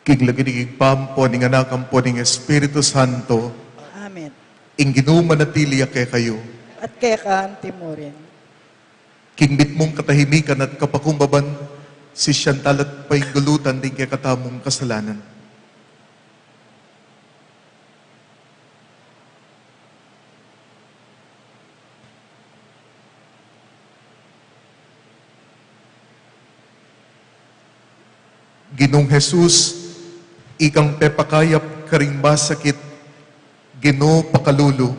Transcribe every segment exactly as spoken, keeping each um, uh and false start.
King lagyu ning Ibpa, ampo ning Anak, ampo ning Espiritu Santo. Amen. Ing Ginu manatili ya kekayu. At keka antimurin. King mitmung katahimikan at kapakumbaban, sisian tala at painggulutan ding kekatamung kasalanan. Ginung Jesus, ikang pepakayap karing masakit, Ginu pakalulu.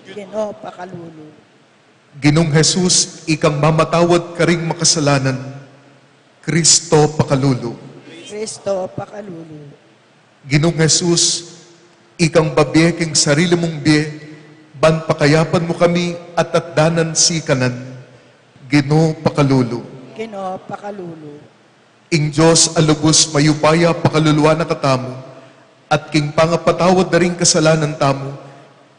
Ginu pakalulu. Ginung Jesus, ikang mamatawad karing makasalanan, Kristo pakalulu. Kristo pakalulu. Ginung Jesus, ikang babie king sarili mung bie, ban pakayapan mu kami at atdanan sikanan, Ginu pakalulu. Ginu pakalulu. Ing Dios a lubus mayupaya pakaluluan na katamu, at king pangapatawad da ring kasalanan tamu,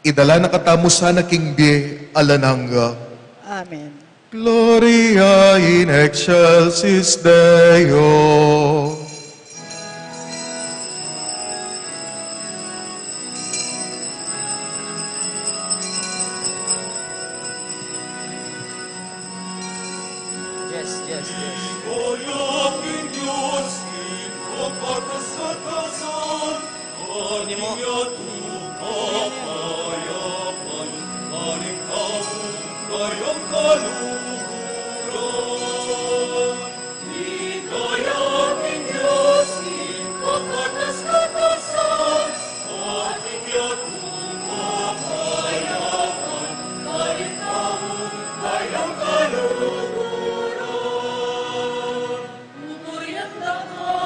idala na katamu sana king bie alang angga. Amen. Gloria in excelsis Deo. Yes, yes, yes. Ini mo. Pupurian da ka,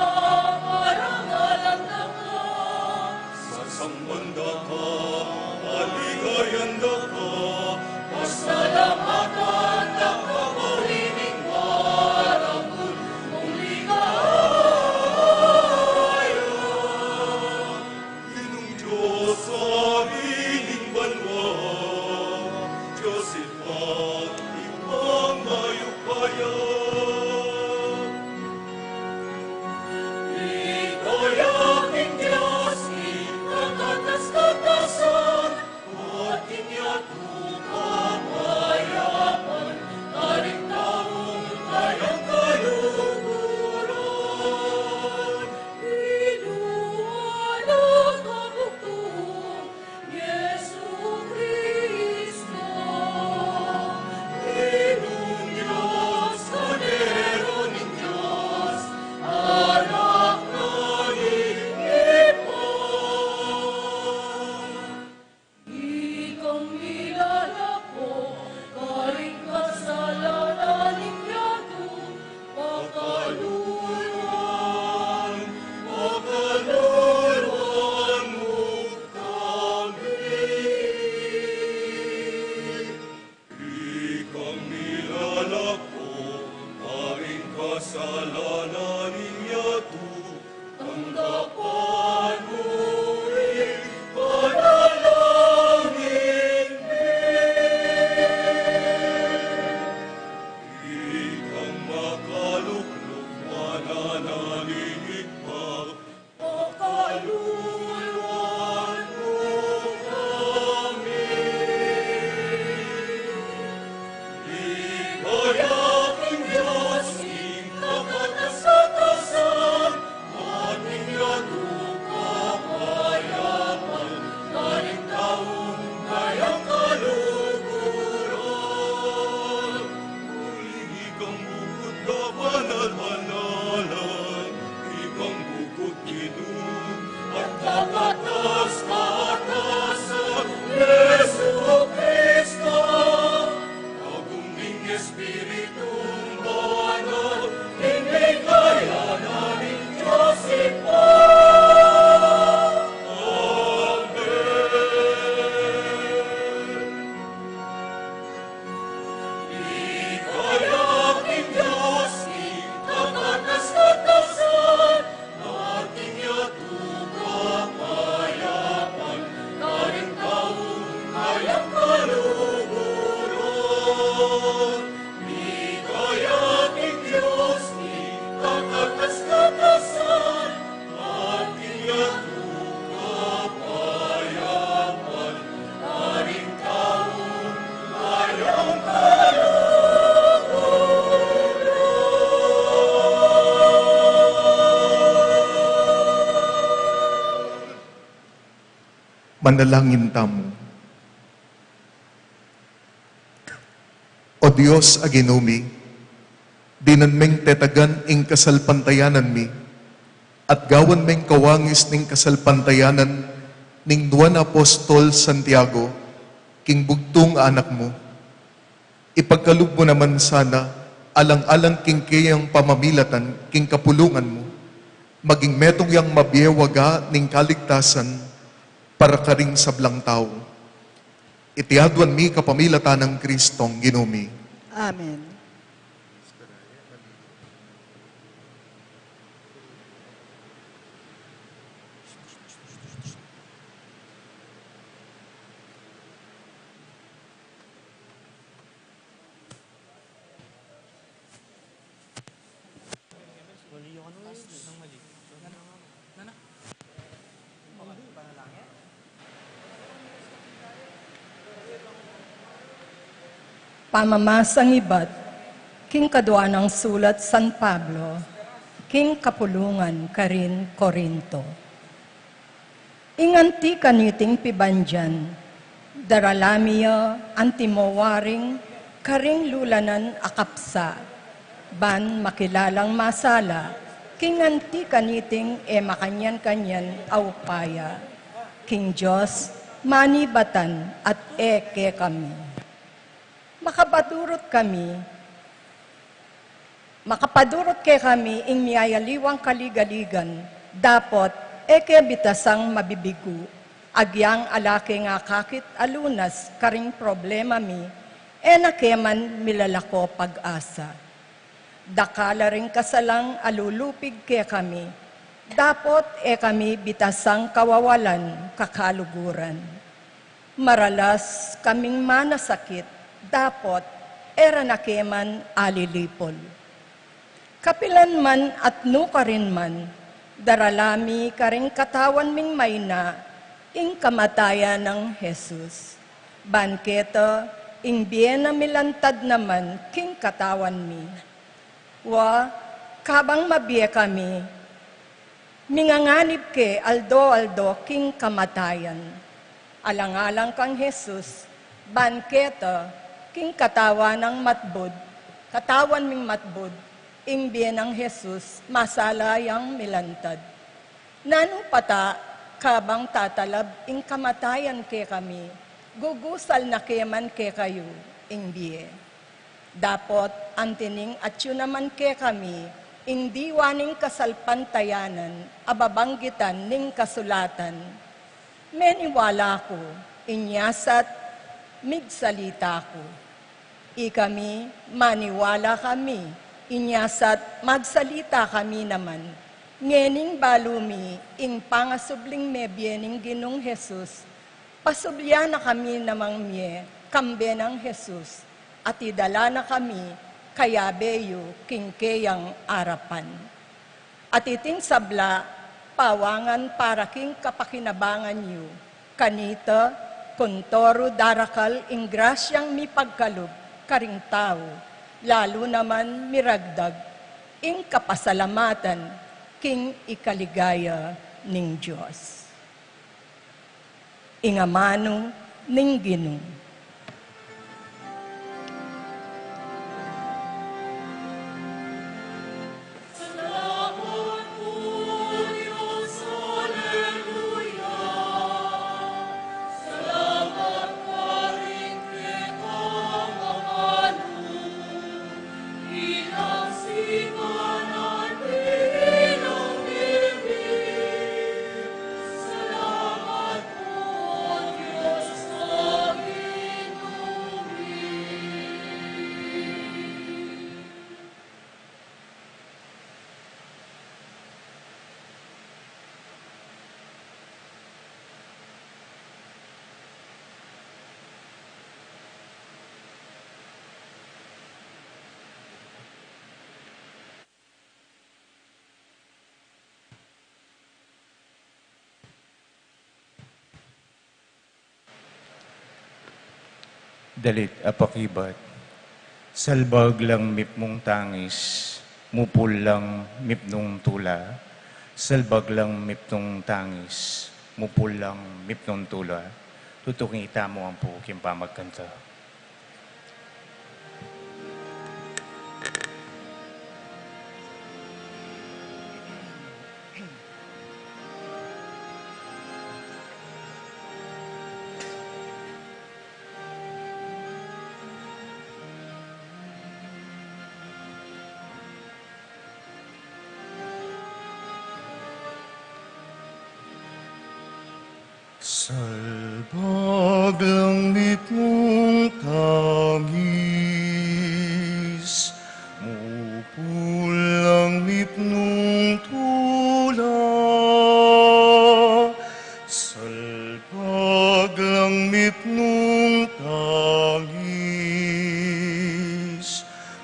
parangalan da ka, sasangwan da ka, paligayan da ka, pasalamatan da ka, buri ning maragul mung ligaya. Ginung Dios, Ari ning banua, Dios Ibpa, Ibpang mayupaya. Itaya king Dios ing kakatas-katasan, at king yatu ing kapayapan, karing taung kayang kaluguran. Ginung Anak a bugtung, Jesukristo, Ginung Dios, Kordero ning Dios, Anak na ning Ibpa. Ikang milalako karing kasalanan ning yatu, pakaluluan, pakaluluan mu kami. Ikang milalako karing kasalanan ning yatu, tanggapan mu ring panalangin mi. Ikang makalukluk mananaling Ibpa, pakaluluan mu kami. Itaya king Dios ing kakatas-katasan, at king yatu ing kapayapan, karing taung kayang kaluguran. Uling ikang bukut kabanal-banalan, ikang bukut Ginu at kakatas-katasan, Jesukristo, agung ning Espiritung Banal, king ligaya na ning Dios Ibpa. Amen. Itaya king Dios ing Panalangin tamu. O Dios a Ginu mi, dinan meng tetagan ing kasalpantayanan mi, at gawan meng kawangis ning kasalpantayanan ning nuan apostol Santiago, king bugtung anak mu. Ipagkalub mu naman sana, alang-alang king keyang pamamilatan king kapulungan mu, maging metung yang mabie waga ning kaligtasan para karing sablang tau. Iti aduan mi kapamilatan nang Kristong Ginu mi. Amen. Pamamasang ibat king kadua nang sulat San Pablo king kapulungan karin Corinto. Ing anti kaniting pibandian, darala mi ya antimo waring karing lulanan a kapsa, ban makilalang masala king anti kaniting e makanyan-kanyan a upaya, king Dios manibatan at e kekami. Makapadurut kami, makapadurut kekami ing miyayaliwang kaligaligan, dapot e ke bitasang mabibigu, agyang ala ke ngakakit a lunas karing problema mi, e na ke man milalako pag-asa. Dakal la ring kasalang a lulupig kekami, dapot e kami bitasang kawawalan kakaluguran. Maralas kaming manasakit, dapot e ra na ke man alilipul. Kapilan man at nukarin man, darala mi karing katawan ming maina ing kamatayan nang Jesus. Ban keta ing bie na milantad naman king katawan mi. Wa, kabang mabie kami, minganganib ke aldo-aldo king kamatayan. Alang-alang kang Jesus, ban keta king katawan nang matbud, katawan ming matbud, ing bie nang Jesus masala yang milantad. Nanu pa ta, kabang tatalab ing kamatayan kekami, gugusal na ke man kekayu ing bie. Dapot anti ning atyu naman kekami ing diwa ning kasalpantayanan a babanggitan ning kasulatan, meniwala ku, inya sa't migsalita ku. Ikami, maniwala kami, inya sa't magsalita kami naman. Ngening balu mi ing pangasubling mebie ning Ginung Jesus, pasublian na kami namang mie kambe nang Jesus, at idala na kami kayabe yu king keyang arapan. At iting sabla, pawangan para king kapakinabangan yu, kanita, kontoru darakal ing grasyang mipagkalub karing tau, lalu naman miragdag ing kapasalamatan king ikaligaya ning Dios. Ing amanu ning Ginu. Dalit a pakibat. Salbag lang mipnung tangis, mupul lang mipnung tula, salbag lang mipnung tangis, Mupul lang mipnung tula. Tutuking itamu ampo king pamagkanta. Salbag lang mipnung tangis, mupul lang mipnung tula. Salbag lang mipnung tangis,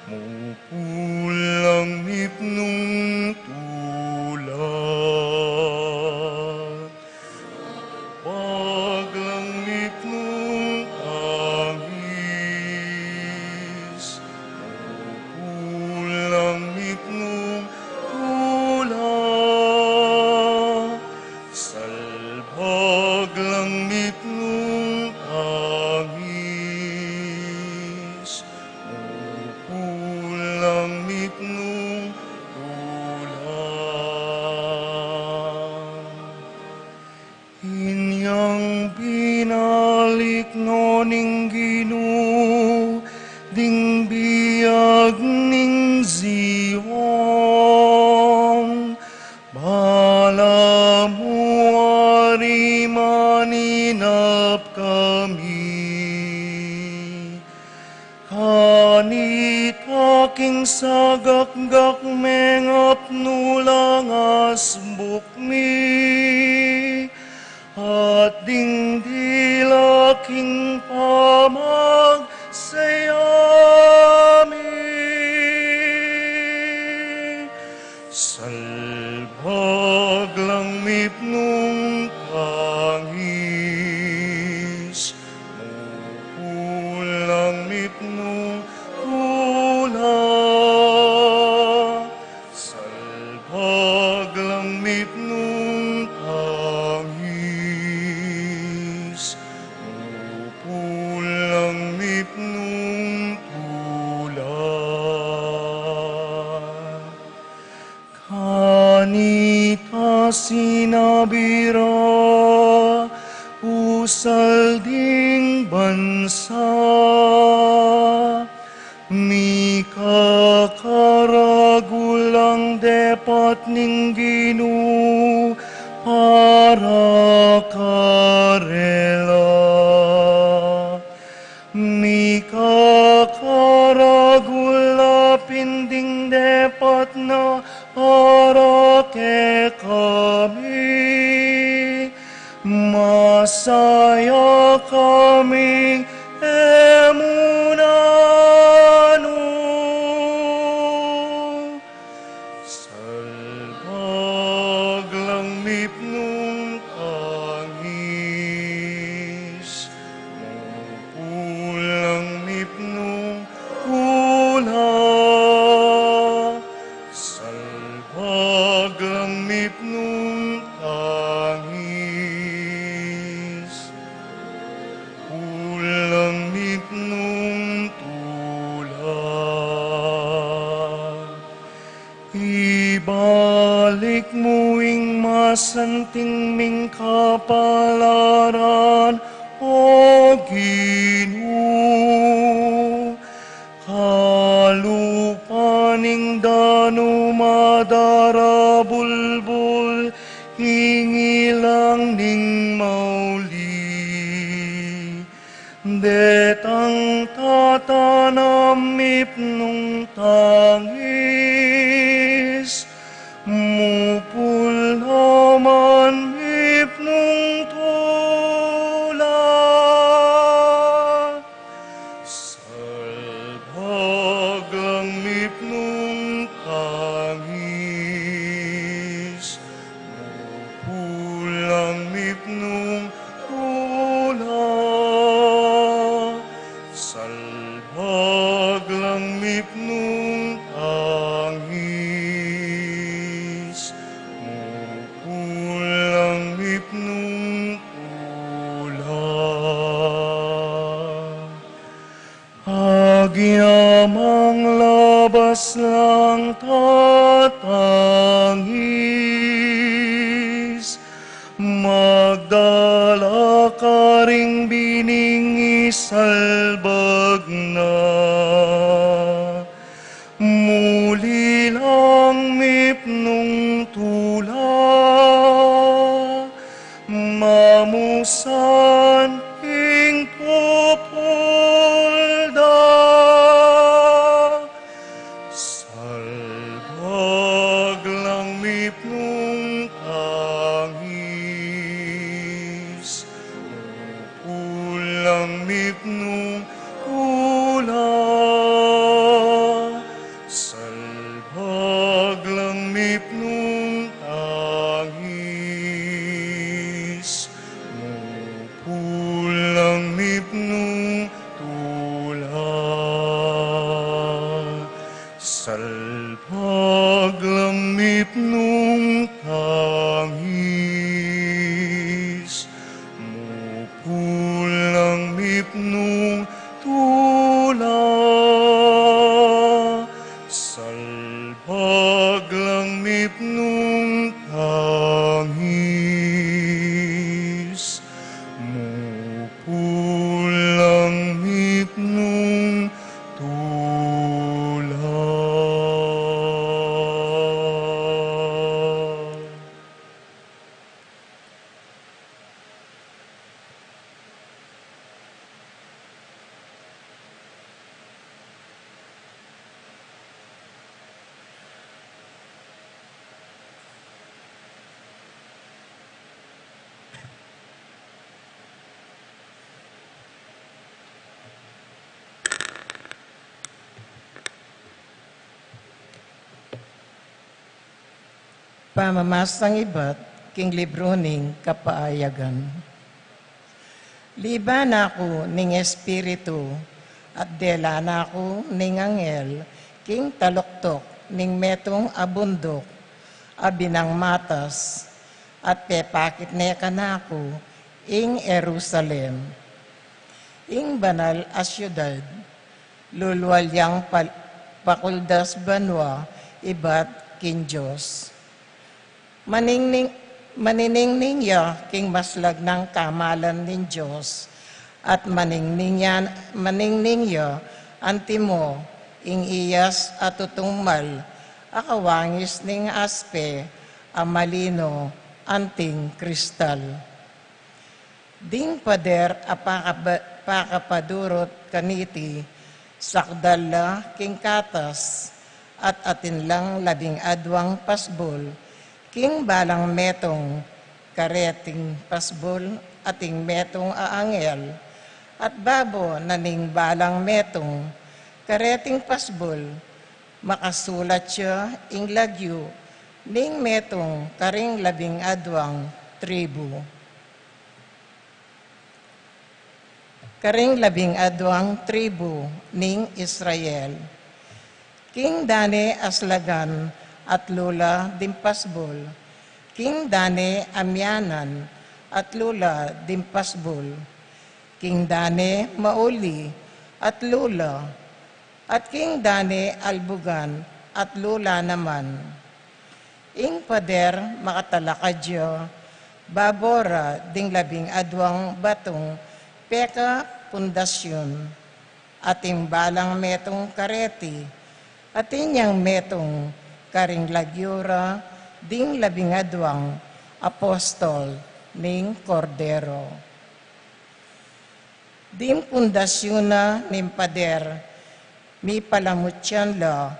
mupul lang mipnung tula. Salbag lang mipnung tangis, mupul lang mipnung tula. Salbag lang mipnung tangis, mupul lang mipnung tula. Inyang binalik no ning Ginu ding biag ning Zion, balamu ari maninap kami. Kanita king sagakgak mengapnu lang asbuk mi, at ding dila king pamagsaya mi. Salbag lang mipnung tangis, mupul lang mipnung tula. Salbag lang mipnung tangis, mupul lang mipnung tula. Kanita sinabi ra, usal ding bansa, mikakaragul lang depat ning Ginu para karela. Mikakaragul la pin ding depat na para kekami, masaya kami e mu nanu. Salbag lang mipnung tangis, mupul lang mipnung tula. Salbag lang mipnung tangis, mupul lang mipnung tula. Ibalik mu ing masanting ming kapalaran, O Ginu. Kalupa ning danum a darabulbul, ing ilang ning mauli. Detang tatanam mipnung tangis, mupul naman mipnung tula. Salbag lang mipnung tangis, mupul lang mipnung tula. Salbag lang mipnung tangis, mupul lang mipnung Mas lang tatangis, magdala karing bining isalbag na, muli lang mipnung tula, mamusan king tupul da. Salbag lang mipnung tangis, mupul lang mipnung tula. Salbag lang mipnung tangis, mupul lang mipnung tula. Salbag lang mipnung tangis, mupul lang mipnung tula. Salbag lang mipnung tangis, mupul lang mipnung tula. Pamamasang ibat king libru ning kapaayagan. Liban na ku ning Espiritu, at dela na ku ning anghel king taluktuk ning metung a bunduk a binang matas, at pepakit ne kanaku ing Jerusalem, ing banal a siudad, lulwal yang pal-, pakuldas banua ibat king Dios. Maningning-, maniningning ya king maslag nang kamalan ning Dios, at maningning ya, maningning ya antimo ing iyas a tutumal a kawangis ning aspe a malino anting kristal. Ding pader a pakaba-, pakapadurut kaniti, sakdal la king katas, at atin lang labing adwang pasbul king balang metung kareting pasbul, ating metung a anghel, at babo na ning balang metung kareting pasbul, makasulat ya ing lagyu ning metung karing labing adwang tribu. Karing labing adwang tribu ning Israel. King dane aslagan at lula ding pasbul, king dane amianan at lula ding pasbul, king dane mauli at lula, at king dane albugan at lula naman. Ing pader makatalakad ya babo ra ding labing adwang batung peka pundasyun, ating balang metung kareti, atin yang metung karing lagyu ra ding labing adwang apostol ning Kordero. Ding pundasyun na ning pader, mipalamut yan la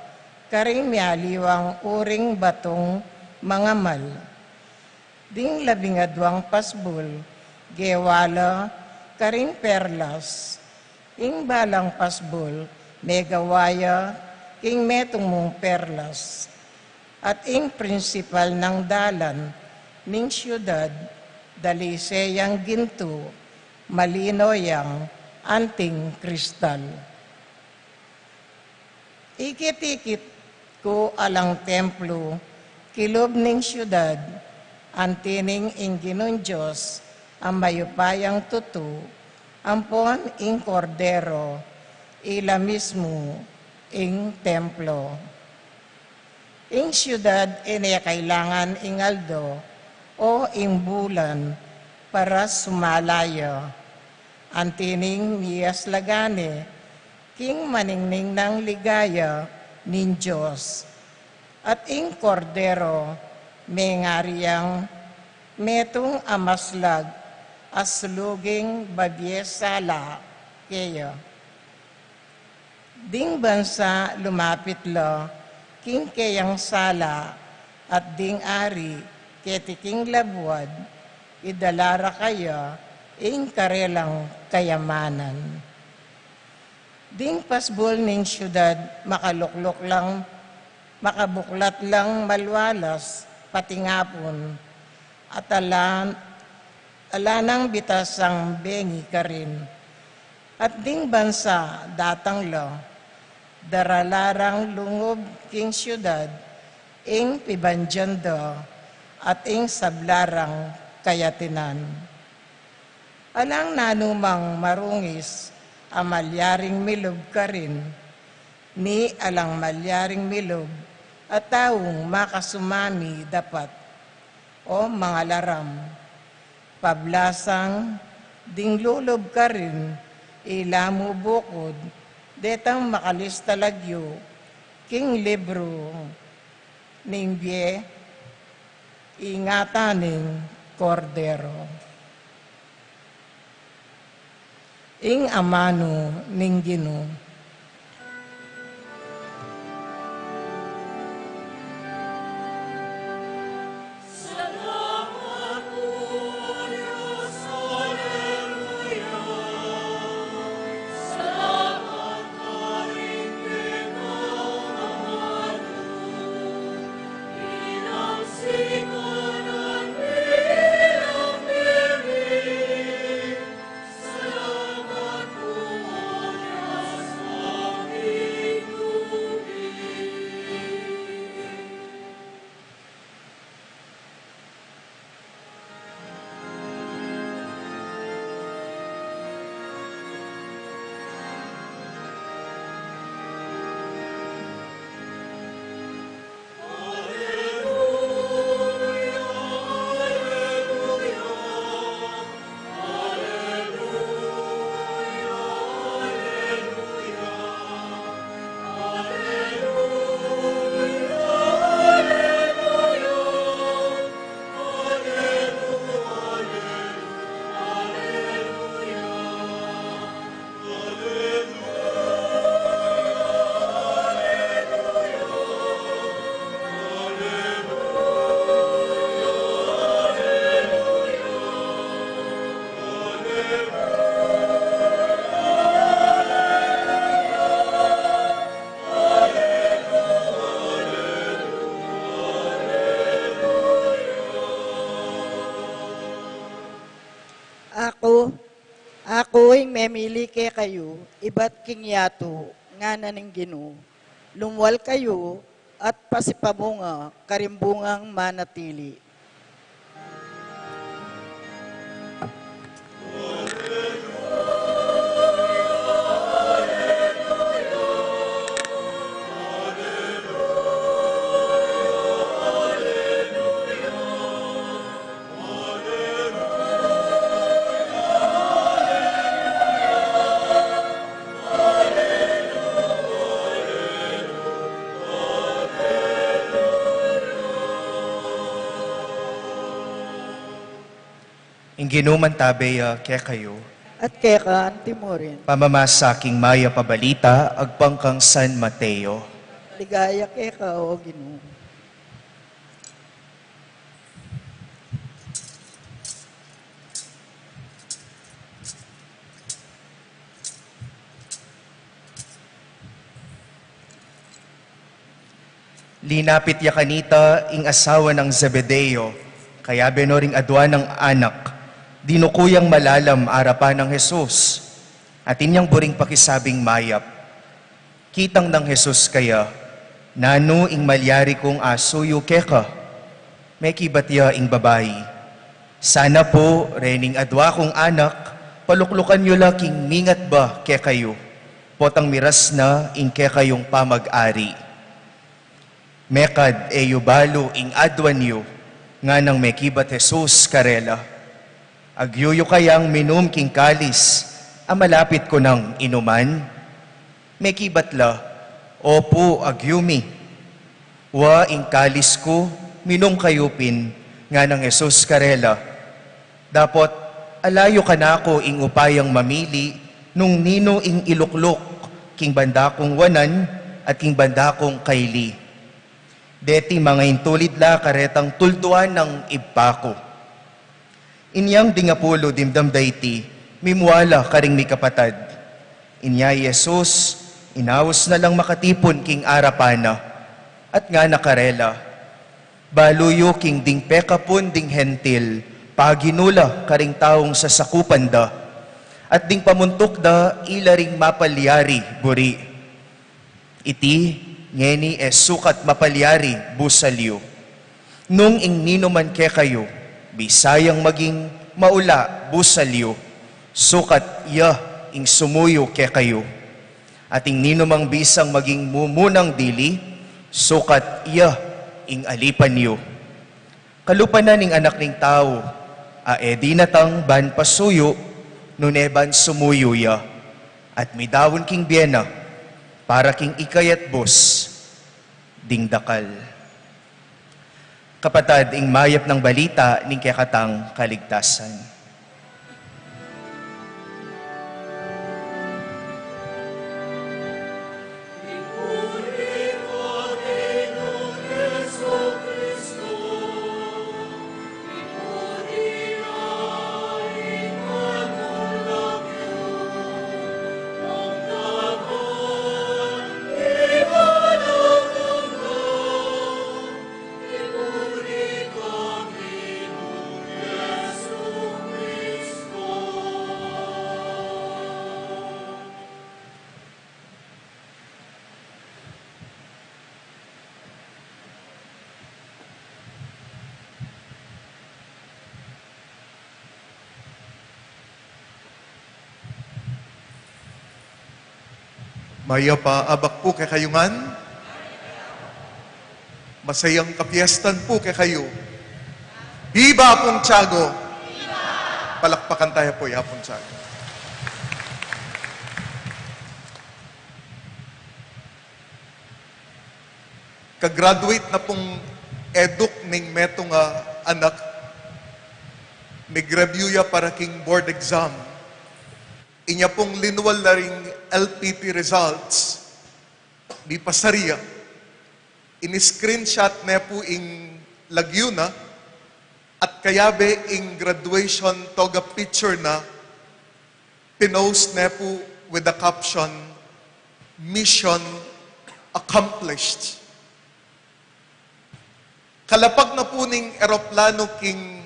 karing mialiwang uring batung mangamal. Ding labing adwang pasbul, gewa la karing perlas. Ing balang pasbul, megawa ya king metung mung perlas. At ing prinsipal nang dalan ning siudad, dalise yang gintu, malino yang anting kristal. Ikit-ikit ku alang templu kilub ning siudad, antining ing Ginung Dios a mayupayang tutu, ampon ing Kordero, ila mismu ing templo. Ing siudad e ne kailangan ing aldo o ing bulan para sumala ya. Anti ning miyaslagan ne king maningning nang ligaya ning Dios. At ing Kordero mengari yang metung a maslag a suluging babie sala keya. Ding bansa lumapit la king keyang sala at ding ari keti king labuad, idala ra kaya ing karelang kayamanan. Ding pasbul ning siudad makalukluk lang, makabuklat lang malwalas pati ngapun, at ala, ala nang bitasang bengi karin. At ding bansa datang la, dara la rang lungub king siudad, ing pibandian da at ing sabla rang kayatinan. Alang nanumang marungis a malyaring milub karin, ni alang malyaring milub a taung makasumami dapat. O mangalaram, pablasang ding lulub karin, ila mu bukud detang makalista lagyu king libru ning bie, ingatan ning Kordero. Ing amanu ning Ginu. Aku, aku ing memili kekayu ibat king yatu, ngana ning Ginu. Lumwal kayu at pasipamunga karing bungang manatili. Ing Ginu mantabe ya kekayu. At keka anti mu rin. Pamamasa king mayap a balita agpang kang San Mateo. Ligaya keka, O Ginu. Linapit ya kanita ing asawa nang Zebedeo, kayabe no ring adua nang anak, dinuku yang malalam arapan nang Jesus. Atin yang buring pakisabing mayap. Kitang nang Jesus kaya, "Nanu ing malyari kung asuyu keka?" Mekibat ya ing babai, "Sana pu, rening adua kung anak, paluklukan yu la king mingat ba kekayu. potang miras na ing kekayung pamag-ari. Mekad e yu balu ing aduan yu, nganang mekibat Jesus karela, "Agyu yu kayang minum king kalis a malapit ku nang inuman?" Mekibat la, "Opu, agyu mi." "Wa ing kalis ku, minum kayu pin," nganang Jesus karela. Dapot ala yu kanaku ing upayang mamili nung ninu ing ilukluk king banda kung wanan at king banda kung kaili. Deti mangaintulid la karetang tulduan nang Ibpa ku. Inyang ding apulu dimdam da iti, mimwala karing mikapatad. Inya i Jesus, inaus na lang makatipun king arapan na, at ngana karela, "Balu yu king ding pekapun ding Hentil, paginu la karing taung sasakupan da, at ding pamuntuk da ila ring mapalyari buri. Iti ngeni e sukat mapalyari busal yu. Nung ing ninuman kekayu, bisa yang maging maula busal yu, sukat ya ing sumuyu kekayu. At ing ninumang bisang maging mumunang dili, sukat ya ing alipan yu. Kalupa na ning Anak ning Tau, a e dinatang ban pasuyu, nune ban sumuyu ya, at midaun king bie na, para king ikayatbus ding dakal." Kapatad, ing mayap nang balita ning kekatang kaligtasan. Mayap a abak pu kekayu ngan. Masayang kapiestan pu kekayu. Biba Apung Tiago! Palakpakan taya pu i Apung Tiago. Ka-graduate na pung eduk ning metung a anak, mig-review ya para king board exam. Inya pung linual la ring L P T results, mipasar ya. Ini-screenshot ne pu ing lagyu na, at kayabe ing graduation toga picture na, pinost ne pu with the caption, "Mission accomplished." Kalapag na pu ning eroplano king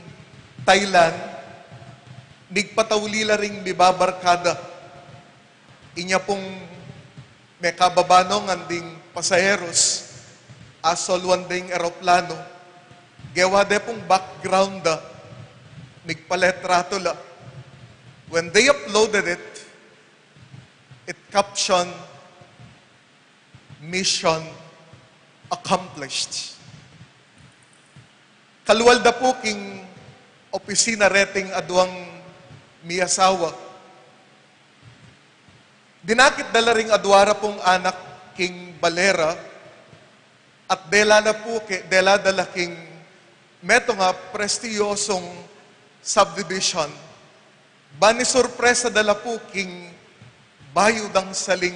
Thailand, migpatauli la ring mibabarkada. Inya pung mekababa no ngan ding pasaheros, asolwan da ing eroplano. Gewa de pung background da, migpaletrato la. When they uploaded it, it captioned, "Mission accomplished." Kalual da pu king opisina reting aduang miasawa. Dinakit da la ring adua ra pung anak king bale ra, at dela la pu ke, dela da la king metung a prestiyosung subdivision. Ban isurpresa da la pu king bayu dang saling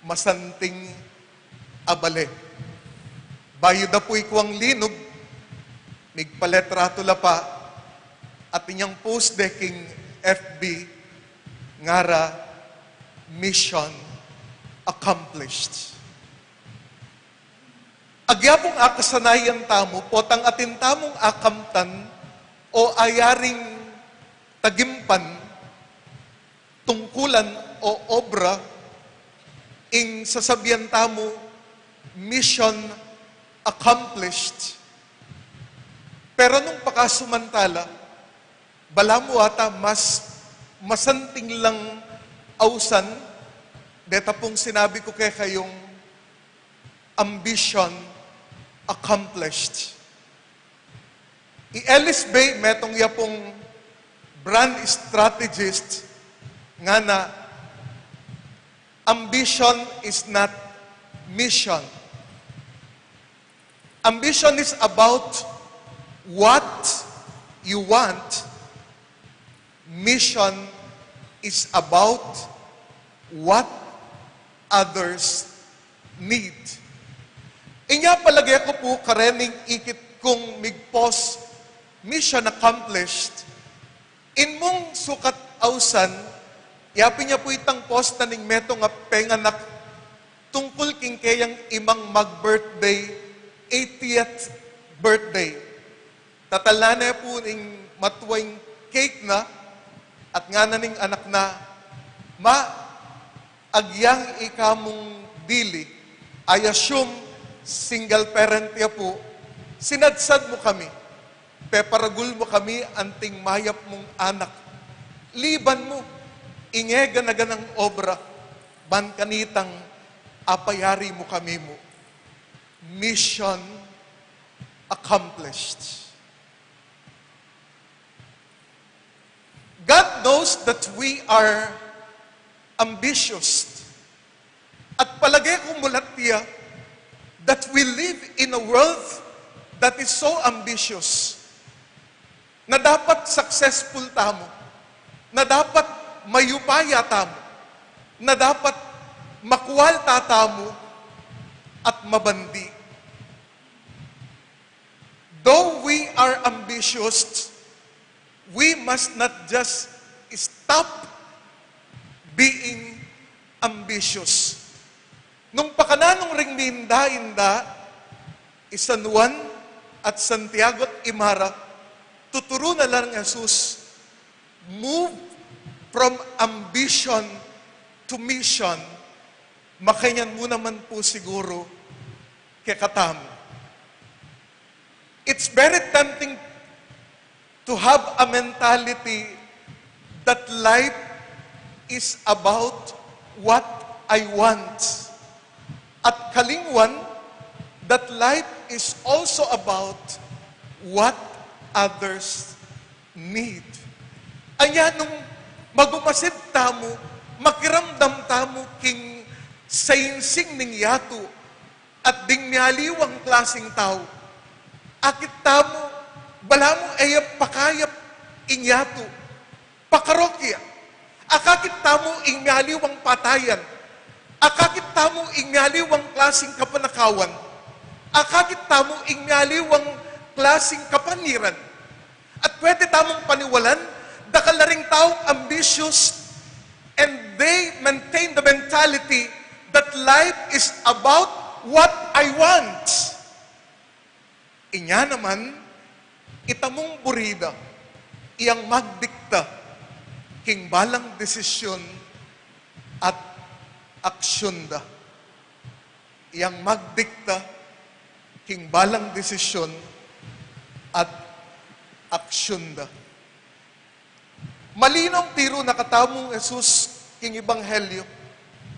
masanting a bale. Bayu da pu ikuang linug, migpaletrato la pa, at inyang post de king F B, ngara, "Mission accomplished." Agya pung akasanayan tamu, potang atin tamung akamtan o ayaring tagimpan, tungkulan o obra, ing sasabian tamu, "Mission accomplished." Pero nung pakasumantala, balamu ata mas masanting lang ausan, Deta pung sinabi ku kekayung ambition accomplished. I Ellis Bay, metung ya pung brand strategist, ngana, "Ambition is not mission." Ambition is about what you want. Mission is about what others need. Inya palage ku pu karening ikit kung migpost, "Mission accomplished." Inmung sukat ausan, yapin ya pu itang post na ning metung a penganak tungkul king keyang imang mag-birthday, eightieth birthday. Tatala ne pu ning matua ing cake na, at ngana ning anak na, "Ma, agyang ika mung dili." I assume single parent ya pu. "Sinadsad mu kami. Peparagul mu kami anting mayap mung anak. Liban mu ing e gana-ganang obra, ban kanitang apayari mu kami mu." Mission accomplished. God knows that we are ambitious. At palage kung mulat ya that we live in a world that is so ambitious, na dapat successful tamu, na dapat mayupaya tamu, na dapat makwalta tamu at mabandi. Though we are ambitious, we must not just stop being ambitious. Nung pakananu ring minda-inda, i San Juan at Santiago at i Mara, tuturu na la nang Jesus, "Move from ambition to mission." Makanyan mu naman pu siguru kekatamu. It's very tempting to have a mentality that life is about what I want. At kalingwan, that life is also about what others need. Anya nung magumasid tamu, makiramdam tamu king sainsing ning yatu, at ding mialiwang klasing tau. Akit tamu, balamu e ya pakayap ing yatu. Pakarokya. Akakit tamu ing mialiwang patayan. Akakit tamu ing mialiwang klasing kapanakawan. Akakit tamu ing mialiwang klasing kapaniran. At pwede tamung paniwalan, dakal na ring taung ambitious, and they maintain the mentality that life is about what I want. Inya naman, itamung buri da, iyang magdikta king balang desisyun at aksyun da. Iyang magdikta king balang desisyun at aksyun da. Malinaw tiru na katamung Jesus king Ebanghelyo,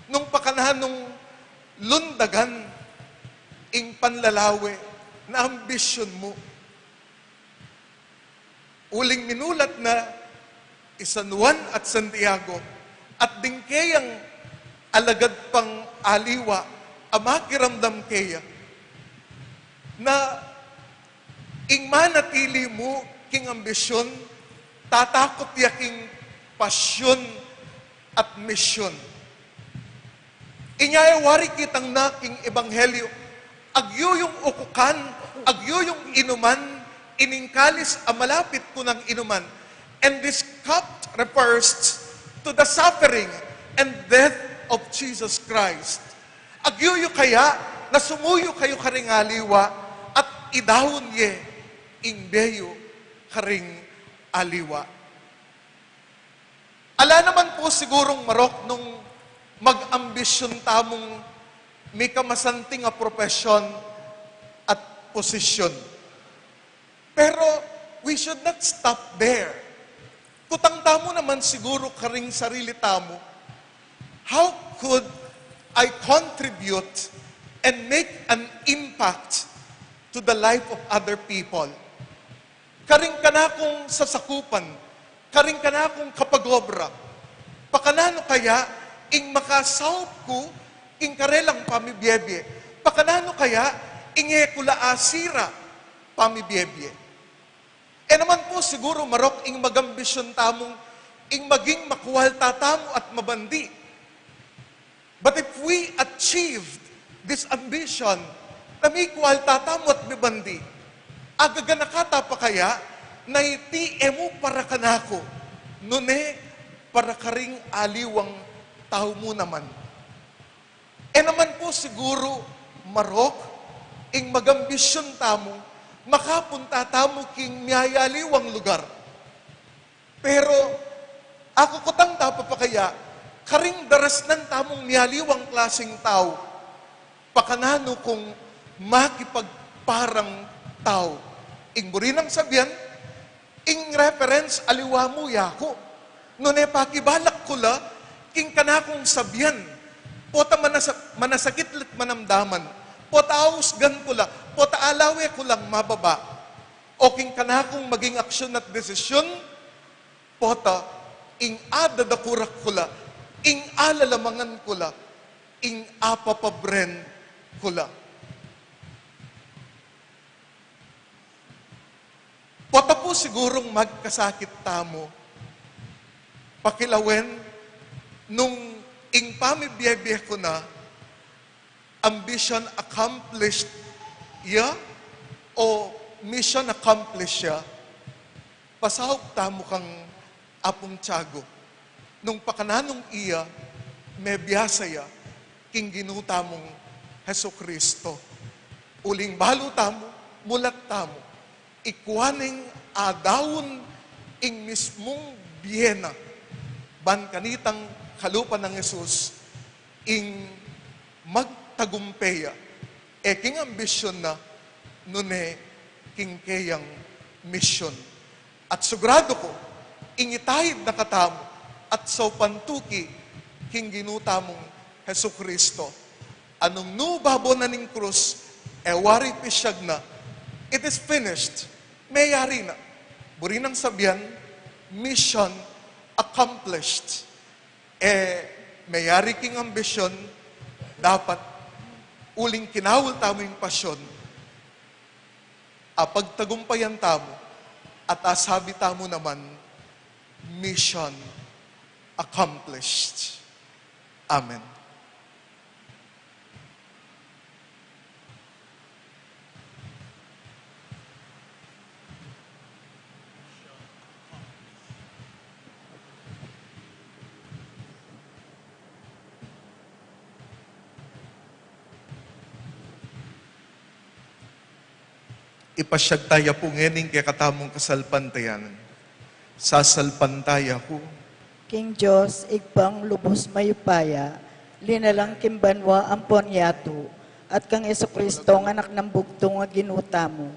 nung pakananung lundagan ing panlalawe na ambisyun mu. Uling minulat na i San Juan at Santiago, at ding keyang alagad pang aliwa a makiramdam keya, na ing manatili mu king ambisyun, tatakut ya king pasyun at misyun. Inya e wari kitang na king Ebanghelyo, agyu yung ukukan, agyu yung inuman, ining kalis a malapit ku nang inuman. And this cup refers to the suffering and death of Jesus Christ. Agyu yu kaya na sumuyu kayu karing aliwa at idaun ye ing bie yu karing aliwa. Ala naman pu sigurung marok nung mag-ambisyun tamung mikamasanting a propesyon at posisyon. Pero we should not stop there. Kutang tamu naman siguru karing sarili tamu, "How could I contribute and make an impact to the life of other people? Karing kanakung sasakupan, karing kanakung kapagobra, pakananu kaya ing makasaup ku king karelang pamibiebie? Pakananu kaya ing e ku la asira pamibiebie? E naman pu siguru marok ing magambisyun tamung ing maging makualta tamu at mabandi. But if we achieved this ambition, na mikualta tamu at mibandi, agaganaka ta pa kaya na iti e mu para kanaku, nune para karing aliwang tau mu naman? E naman pu siguru marok ing magambisyun tamu makapunta tamu king miyayaliwang lugar. Pero akukutang ta pa pa kaya, karing darasnan tamung miyaliwang klasing tau, pakananu kung makipagparang tau? Ing buri nang sabian, ing reference aliwa mu yaku. Nune pakibalak ku la king kanakung sabian, pota manasa-, manasakit la't manamdaman, pota ausgan ku la, pota alawe ku lang mababa, o king kanakung maging aksyon at desisyun, pota ing adadakurak ku la, ing alalamangan ku la, ing apapabren ku la. Pota pu sigurung magkasakit tamu, pakilawen nung ing pamibiebie ku na, ambition accomplished ya o mission accomplished ya? Pasaup tamu kang Apung Tiago, nung pakananung iya mebiasa ya king Ginu tamung Jesucristo. Uling balu tamu, mulat tamu, ikua neng adaun ing mismung bie na, ban kanitang kalupa nang Jesus ing magtagumpe ya, e king ambisyun na, nune king keyang misyon. At siguradu ku, ing itaid na katamu at saupan tuki king Ginu tamung Jesucristo. Anung nu babo na ning krus, e wari pisyag na, "It is finished." Meyari na. Buri nang sabian, "Mission accomplished." E meyari king ambisyun, dapat uling kinaul tamu ing pasyon, apagtagumpayan tamu, at asabi tamu naman, "Mission accomplished." Amen. Ipasyag taya pu ngening kekatamung kasalpantayanan. Sasalpantaya ku king Dios, Ibpang lubus mayupaya, linalang king banua ampon yatu, at kang Jesucristo, Anak nang Bugtung a Ginu tamu,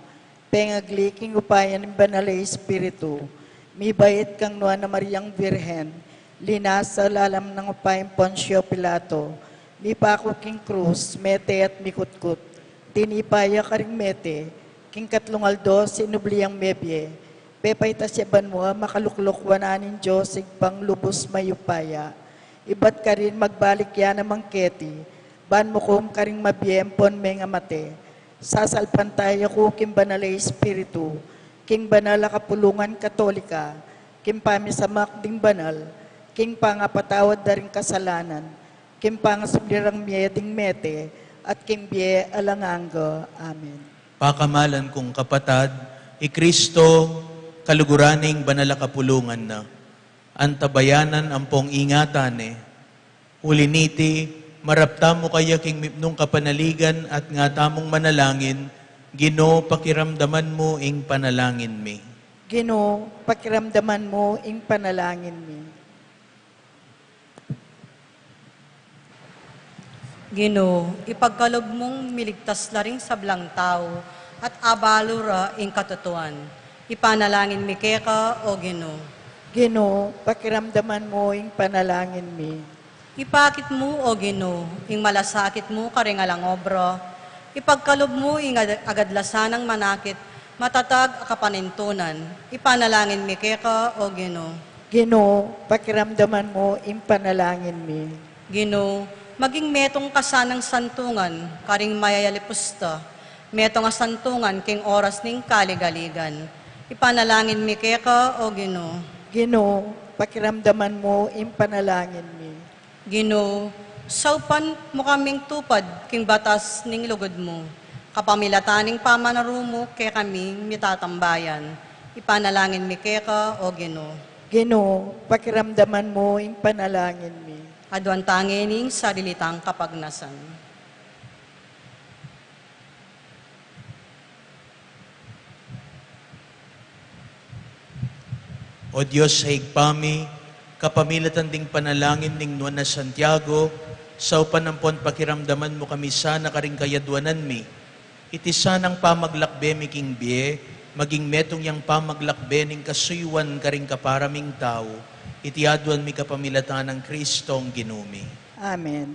pengagli king upaya ning Banal a Espiritu, mibait kang Nuan a Mariang Birhen, linasa lalam nang upayang Poncio Pilato, mipaku king krus, mete at mikutkut, tinipa ya karing mete, king katlung aldo sinubli yang mebie, pepaitas ya banua, makalukluk wanan ning Dios Ibpang lubus mayupaya. Ibat karin magbalik ya naman keti, ban mukum karing mabie ampon mengamate. Sasalpantaya ku king Banal a Espiritu, king banal a kapulungan Katolika, king pamisamak ding banal, king pangapatawad da ring kasalanan, king pangasubli rang mie ding mete, at king bie alang angga. Amen. Pakamalan kung kapatad, i Kristo, kaluguran ning banal a kapulungan na, antabayanan ampong ingatan ne. Uli niti, marap tamu kaya king mipnung kapanaligan at nga tamung manalangin, Ginu, pakiramdaman mu ing panalangin mi. Ginu, pakiramdaman mu ing panalangin mi. Ginu, ipagkalub mung miligtas la ring sablang tau, at abalu ra ing katutuan. Ipanalangin mi keka, O Ginu. Ginu, pakiramdaman mu ing panalangin mi. Ipakit mu, O Ginu, ing malasakit mu karing alang obra. Ipagkalub mu ing agad-, agadlasan nang manakit, matatag a kapanintunan. Ipanalangin mi keka, O Ginu. Ginu, pakiramdaman mu ing panalangin mi. Ginu, maging metung ka sanang santungan karing mayayalipusta, metung a santungan king oras ning kaligaligan. Ipanalangin mi keka, O Ginu. Ginu, pakiramdaman mu ing panalangin mi. Ginu, saupan mu kaming tupad king batas ning lugud mu, kapamilatan ning pamanaru mu kekaming mitatambayan. Ipanalangin mi keka, O Ginu. Ginu, pakiramdaman mu ing panalangin mi. Aduan ta ngeni ing sarili tang kapagnasan. O Dios a Ibpa mi, kapamilatan ding panalangin ning Nuan a Santiago, saupan ampon pakiramdaman mu kami sana karing kayaduanan mi. Iti sanang pamaglakbe mi king bie, maging metung yang pamaglakbe ning kasuyuan karing kapara ming tau. Iti aduan mi kapamilatan nang Kristong Ginu mi. Amen.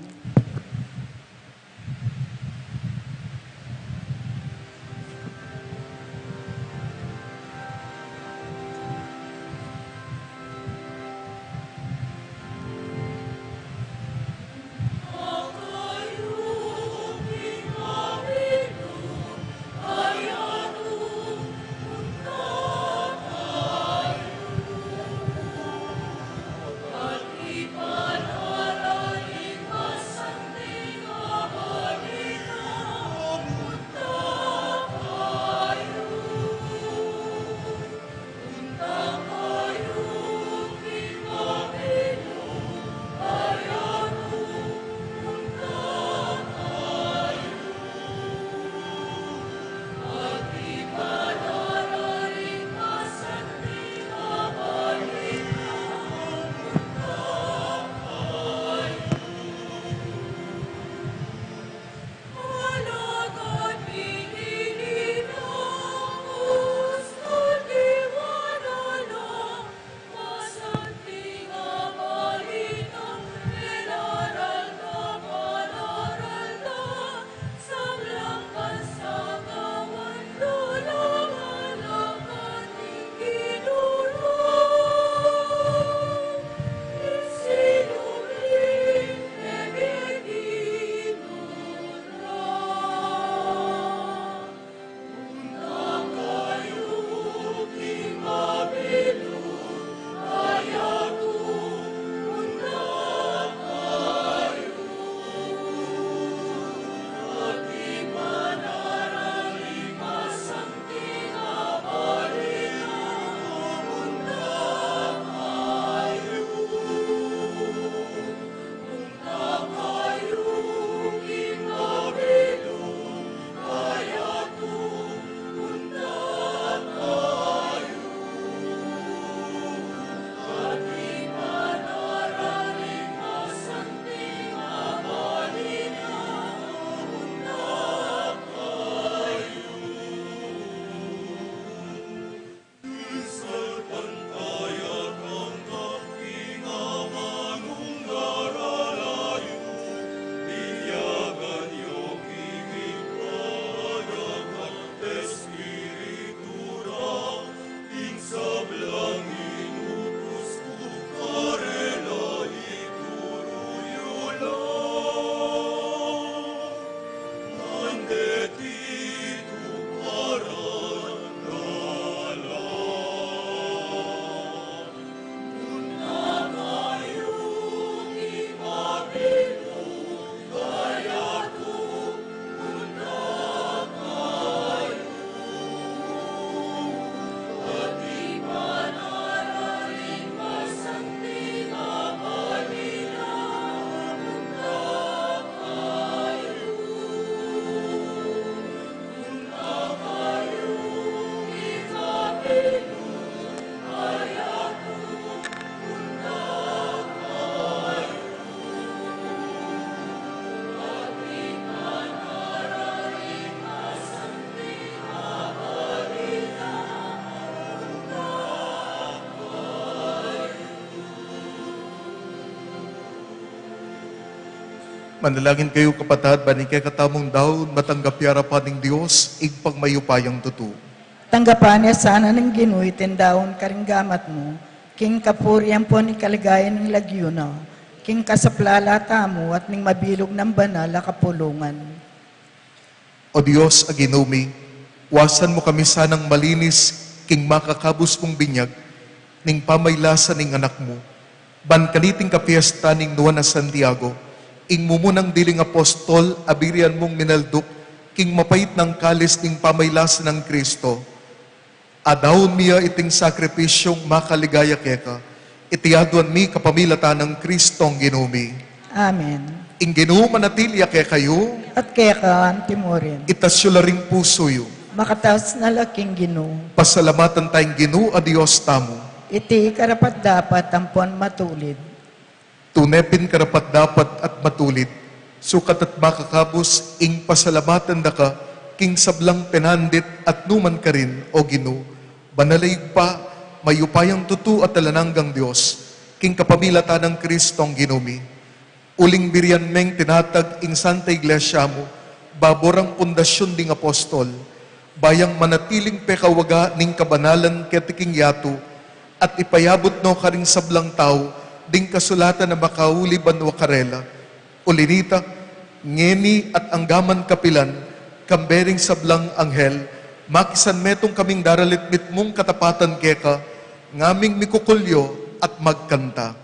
Manalangin kayu, kapatad, ban ing kekatamung daun matanggap ya arapan ning Dios, Ibpang mayupayang tutu. Tanggapan na sana ning Ginu iting daun karing gamat mu, king kapurian ampon king kaligayan ning lagyu na, king kasaplalan tamu at ning mabilug nang banal a kapulungan. O Dios a Ginu mi, wasan mu kami sanang malinis king makakabus mung binyag ning pamaylasan ning Anak mu. Ban kaniting kapiestan ning Nuan a Santiago, ing mumunang diling apostol a birian mung minalduk king mapait nang kalis ning pamaylasan nang Kristo, adaun mi ya iting sakripisyung makaligaya keka, iti aduan mi kapamilatan nang Kristong Ginu mi. Amen. Ing Ginu manatili ya kekayu. At keka anti mu rin. Itas yu la ring pusu yu. Makatas na la king Ginu. Pasalamatan taya ing Ginu a Dios tamu. Iti karapat-dapat ampon matulid. Tune pin karapat-dapat at matulid, sukat at makakabus ing pasalamatan da ka king sablang penandit at nukarin man, O Ginu, banal a Ibpa, mayupayang tutu at alang anggang Dios, king kapamilatan nang Kristong Ginu mi. Uling birian meng tinatag ing Santa Iglesia mu, babo rang pundasyun ding apostol, ba yang manatiling pekawaga ning kabanalan keti king yatu, at ipayabut no karing sablang tau ding kasulatan a makauli banua karela. Uli na nita, ngeni at anggaman kapilan, kambe ring sablang anghel, makisanmetung kaming daralit mitmung katapatan keka, ngaming mikukulyo at magkanta.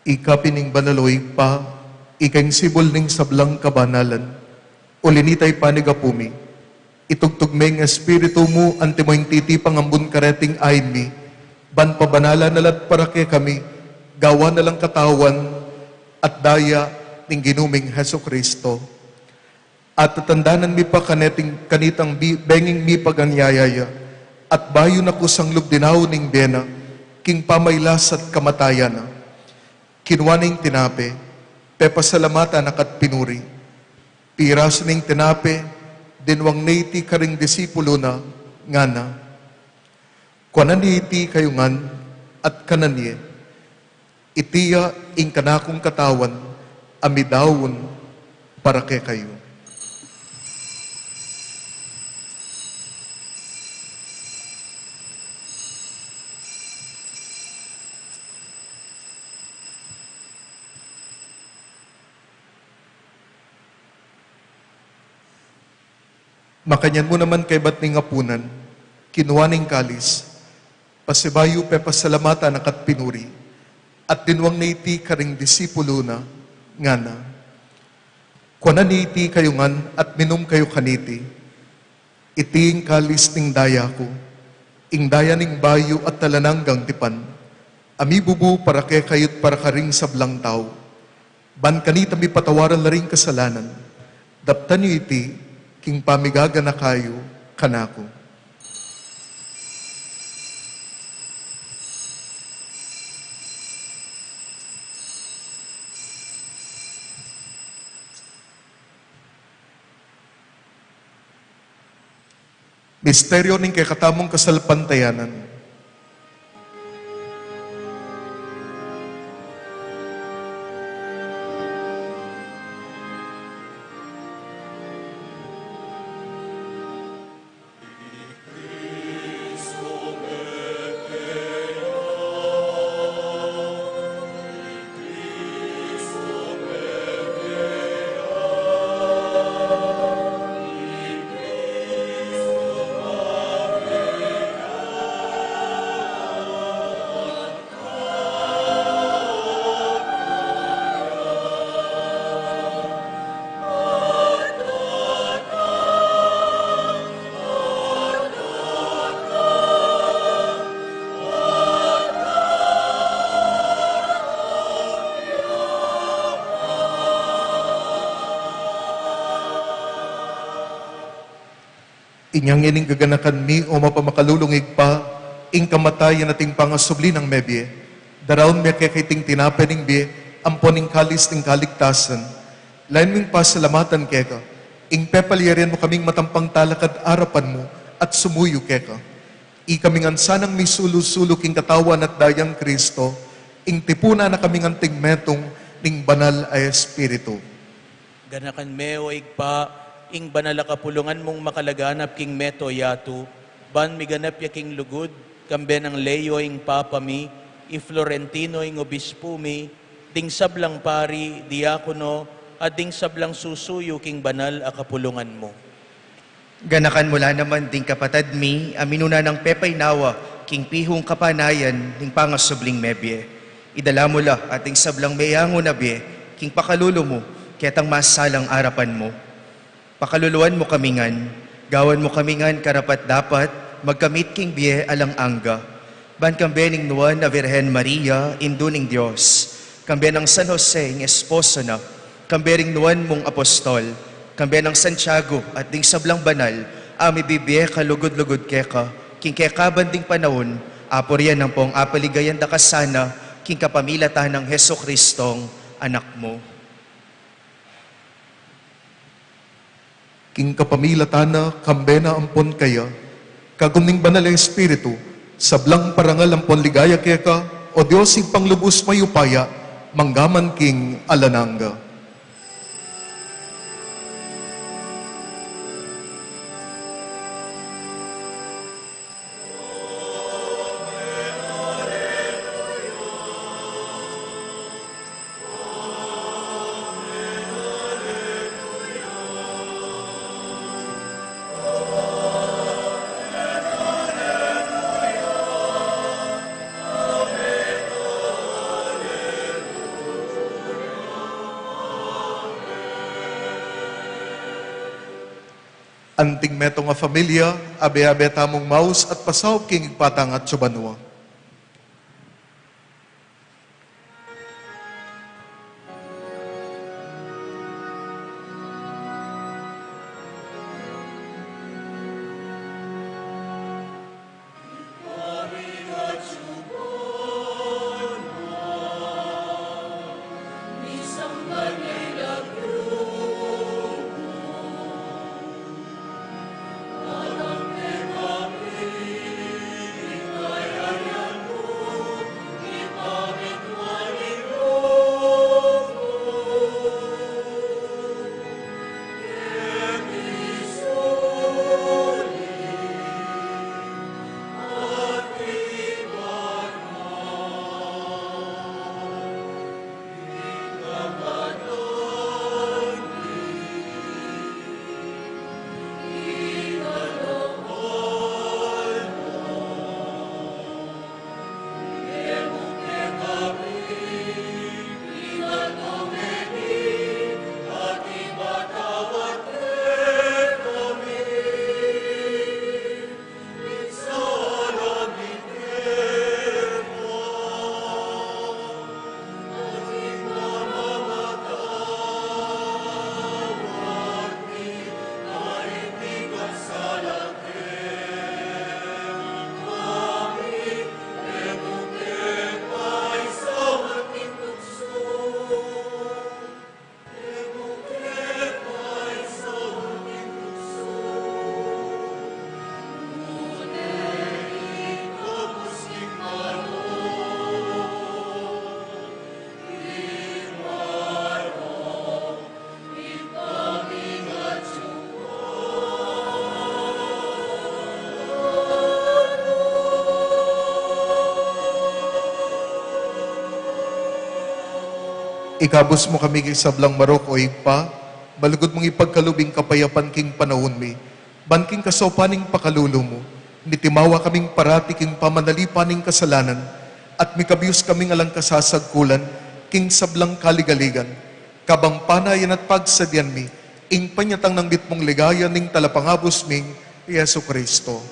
Ika pin ing banal, o Ibpa, ika ing sibul ning sablang kabanalan. Uli na nita, ipanyawad mi, itugtug me ing Espiritu mu antimo ing titipang ambun kareting ain mi, ban pabanalan na la at para kekami, gawan na lang katawan at daya ning Ginu ming Jesucristo. At tatandanan mi pa kaneting kanitang bi-, benging mipaganyaya ya, at bayu na kusang lub dinaun ing bie na, king pamailas at kamatayan na. Kinua ne ing tinape, pepasalamatan na ka't pinuri. Pirasu ne ing tinape, dinwang ne iti karing disipulu na, ngana: Kuanan ye iti kayu ngan, at kanan ye. Iti ya ing kanakung katawan, a midaun para kekayu. Makanyan mu naman kaybat ning apunan, kinua ne ing kalis, pasibayu pepasalamatan na ka't pinuri, at dinwang na iti karing disipulu na, ngana: Kuanan ye iti kayu ngan at minum kayu kaniti. Iti ing kalis ning daya ku, ing daya ning bayu at alang anggang tipan, a mibubu para kekayu't para karing sablang tau. Ban kanita mipatawaran la ring kasalanan, daptan yu iti king pamigaganaka yu kanaku. Misteryo ning kekatamung kasalpantayanan. Inya ngeni gaganakan mi, o mapamakalulung Ibpa, ing kamatayan at ing pangasubli nang mebie. Daraun mi keka iting tinape ning bie ampon ing kalis ning kaligtasan. Lain ming pasalamatan keka ing pepalyarian mu kaming matampang talakad arapan mu at sumuyu keka. Ikami ngan sanang misulu-sulu king katawan at dayang Kristo, ing tipunan na kaming anting metung ning Banal a Espiritu. Ganakan me, o Ibpa, ing banal a kapulungan mung makalaganap king mabilug a yatu, ban miganap ya king lugud, kambe nang Leo ing Papa mi, i Florentino ing Obispu mi, ding sablang pari, diakono, at ding sablang susuyu king banal a kapulungan mu. Ganakan mu la naman ding kapatad mi a minuna nang pepaynawa king pihung kapanayan ning pangasubling mebie. Idala mu la at ding sablang meangu na bie king pakalulu mu ketang masalang arapan mu. Pakaluluan mu kami ngan, gawan mu kami ngan karapat-dapat magkamit king bie alang angga. Ban kambe ning nuan a Virgen Maria, Indu ning Dios, kambe nang San Jose, ing esposo na, kambe ring nuan mung apostol, kambe nang Santiago at ding sablang banal a mibibie kalugud-lugud keka king kekaban ding panaun, apurian ampong apaligayan da ka sana king kapamilatan nang Jesucristong Anak mu. King kapamilatan na, kambe na ampon kaya, kagum ning Banal a Espiritu, sablang parangal ampon ligaya keka, o Dios, Ibpang lubus mayupaya, manggaman king alang angga. Anting metung a familia, abe-abe tamung maus at pasaup king Ibpa tang atsu banua. Ikabus mu kami king sablang marok, o Ibpa, malugud mung ipagkalub ing kapayapan king panaun mi, ban king kasaupan ning pakalulu mu, mitimawa kaming parati king pamanalipan ning kasalanan, at mikabus kaming alang kasasagkulan king sablang kaligaligan, kabang panayan at pagsadyan mi ing panyatang nang mitmung ligaya ning Talapangabus ming Jesucristo.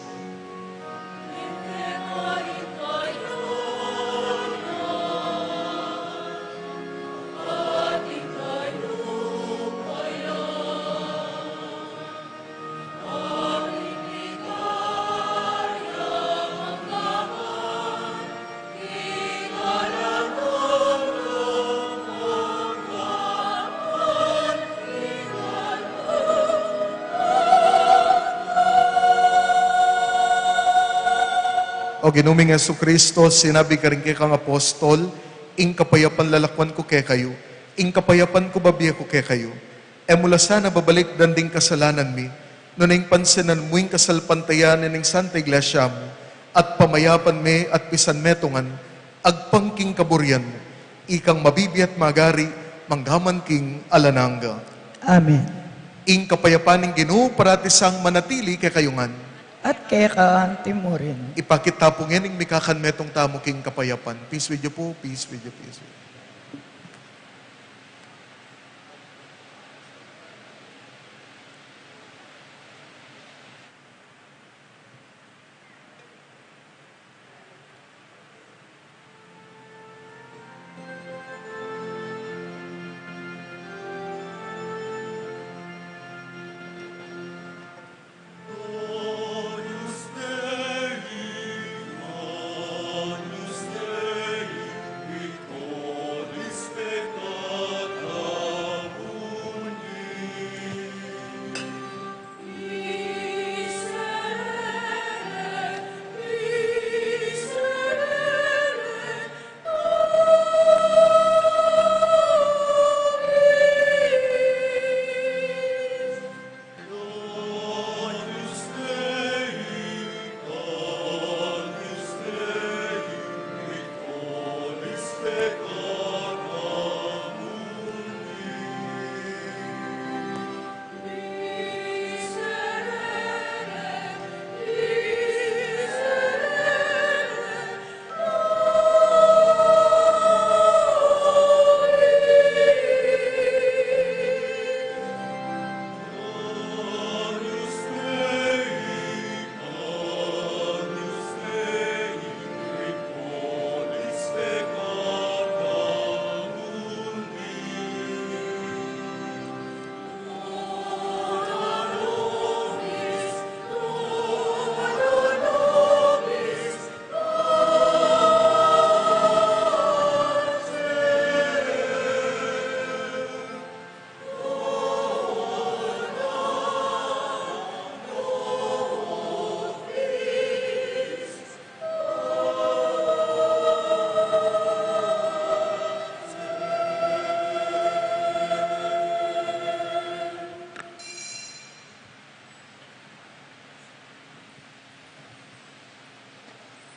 O Ginu ming Jesucristo, sinabi karing kekang apostol, ing kapayapan lalakwan ku kekayu, ing kapayapan ku bibie ku kekayu. E mu la sana babalikdan ding kasalanan mi, nune ing pansinan mu ing kasalpantayanan ning Santa Iglesia mu, at pamayapan me at pisan metungan, agpang king kaburian mu, ikang mabibie at magari, manggaman king alang angga. Amen. Ing kapayapan ning Ginu parati sang manatili kekayu ngan. At keka anti mu rin. Ipakit ta pu ngening mikakanmetung tamu king kapayapan. Peace with you po, peace with you, peace with you.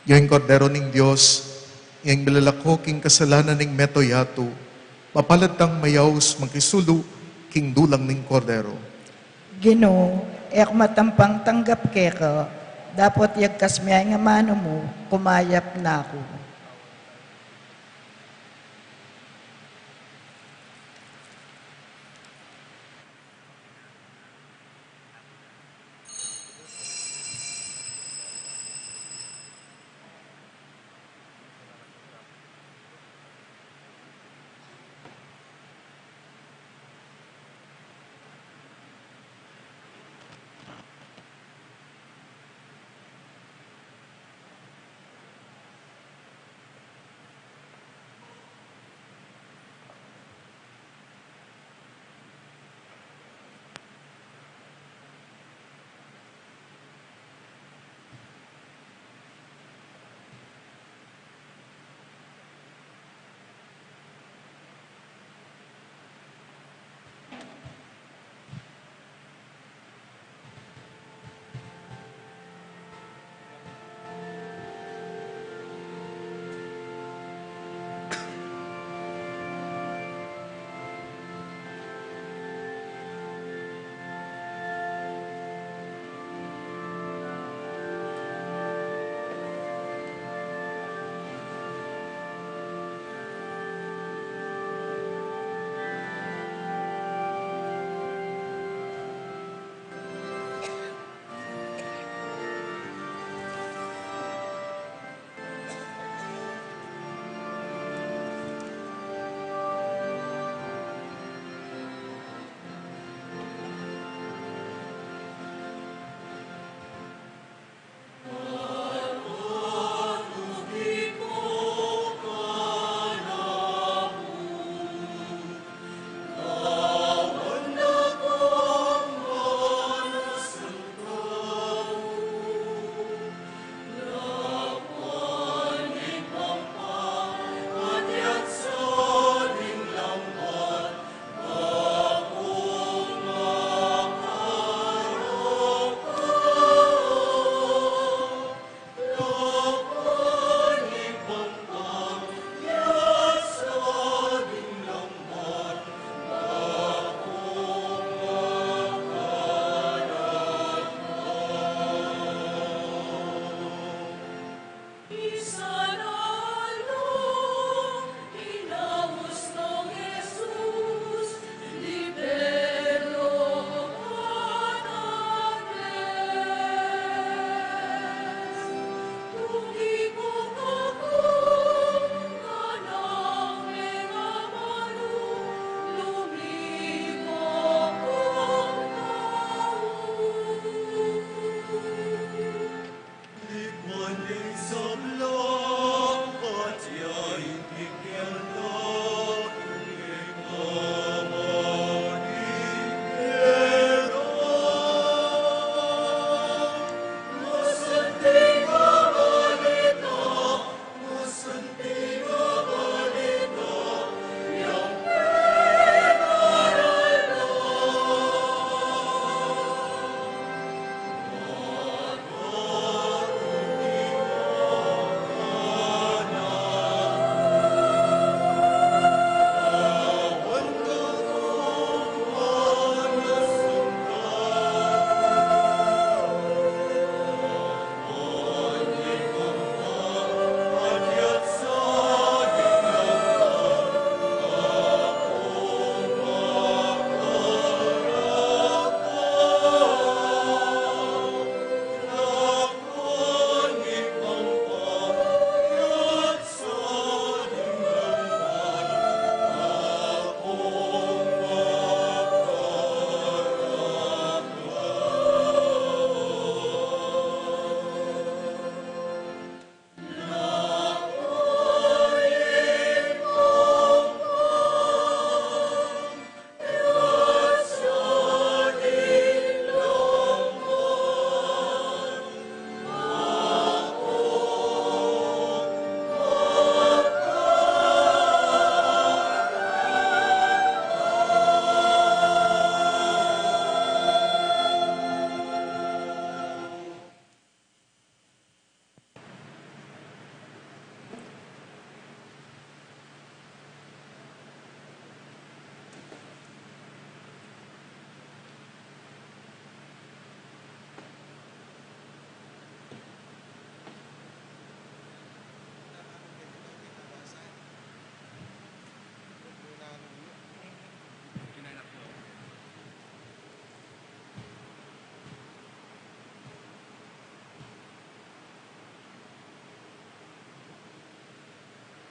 Ya ing Kordero ning Dios, ya ing milalako king kasalanan ning mabilug a yatu. Mapalad tang mayaus makisulu king dulang ning Kordero. Ginu, e ku matampang tanggap keka, dapot yagkas mu ya ing amanu mu, kumayap na ku.